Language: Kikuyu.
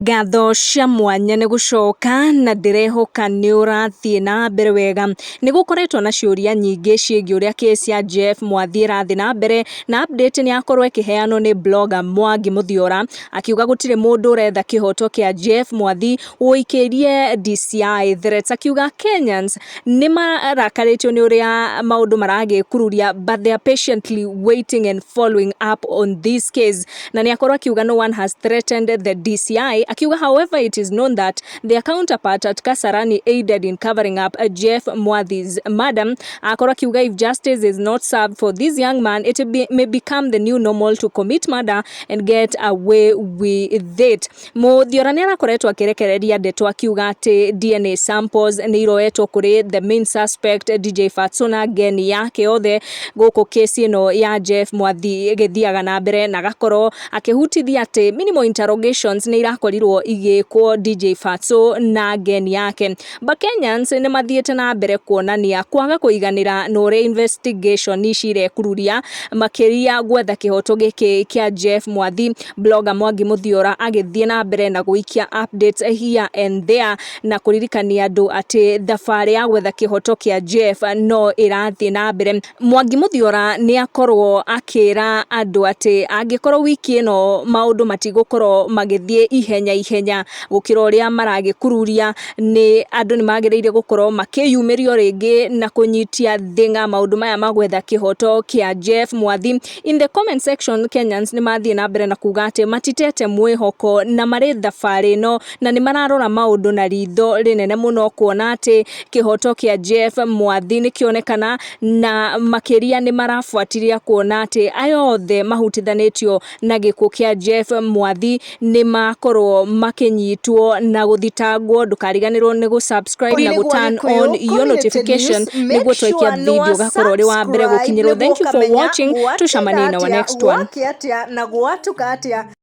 Ngatho cia mwanya nĩ gũcoka na ndĩrehoka nĩ ũrathiĩ na mbere wega. Nĩ gũkoretwo na ciũria nyingĩ ciĩgiĩ ũrĩa case ya Jeff Mwathi ĩrathiĩ na mbere, na update nĩ yakorwo ĩkĩheanwo nĩ blogger Mwangi Mũthiora, akiuga gũtirĩ mũndũ ũretha kĩhoto kĩa Jeff Mwathi ũikĩirie DCI threats, akiuga Kenyans nĩ marakarĩtio nĩ ũrĩa maũndũ maragĩkururia, but they are patiently waiting and following up on this case. Na nĩ akorwo akiuga no one has threatened the DCI, akiuga however, it is known that their counterpart at Kasarani aided in covering up Jeff Mwathi's murder. Akorwo akiuga if justice is not served for this young man, it may become the new normal to commit murder and get away with it. Muthiora nĩ arakoretwo akĩrekereria ndeto akiuga atĩ DNA samples nĩ iroetwo kũrĩ the main suspect DJ Fatso na ngeni yake yothe gũkũ kesi ĩno ya Jeff Mwathi ĩgĩthiaga na mbere, na agakorwo akĩhutithia atĩ minimal interrogations nĩ irakorirwo igĩkwo DJ Fatso na ngeni yake. But Kenyans nĩ mathiĩte na mbere kuonania kwaga kũiganĩra na ũrĩa investigation ici irekururia, makĩria gwetha kĩhoto gĩkĩ kĩa Jeff Mwathi. Blogger Mwangi Mũthiora agĩthiĩ na mbere na gũikia updates here and there na kũririkania andũ atĩ thabarĩ ya gwetha kĩhoto kĩa Jeff no ĩrathiĩ na mbere. Mwangi Mũthiora nĩ akorwo akĩra andũ atĩ angĩkorwo wiki ĩno maũndũ matigũkorwo magĩthiĩ ihenya ihenya gũkĩra ũrĩa maragĩkururia, nĩ andũ nĩ magĩrĩire gũkorwo makĩyumĩria rĩngĩ na kũnyitia thĩng'a maũndũ maya ma gwetha kĩhoto kĩa Jeff Mwathi. In the comment section, Kenyans nĩ mathiĩ na mbere na kuga atĩ matitete mwĩhoko na marĩ thabarĩ ĩno, na nĩ mararora maũndũ na ritho rĩnene mũno kuona atĩ kĩhoto kĩa Jeff Mwathi nĩ kĩonekana, na makĩria nĩ marabuatĩrĩra kuona atĩ aya othe mahutithanĩtio na gĩkuũ kĩa Jeff Mwathi nĩ makorwo makĩnyitwo na gũthitangwo. Ndũkariganĩrwo nĩ gũ-subscribe na gũ-turn on your notification nĩguo twaikia video ũgakorwo ũrĩ wa mbere gũkinyĩrwo. Thank you for watching, tucemanie in our next one. Gwakĩa atĩa na gwatuka atĩa?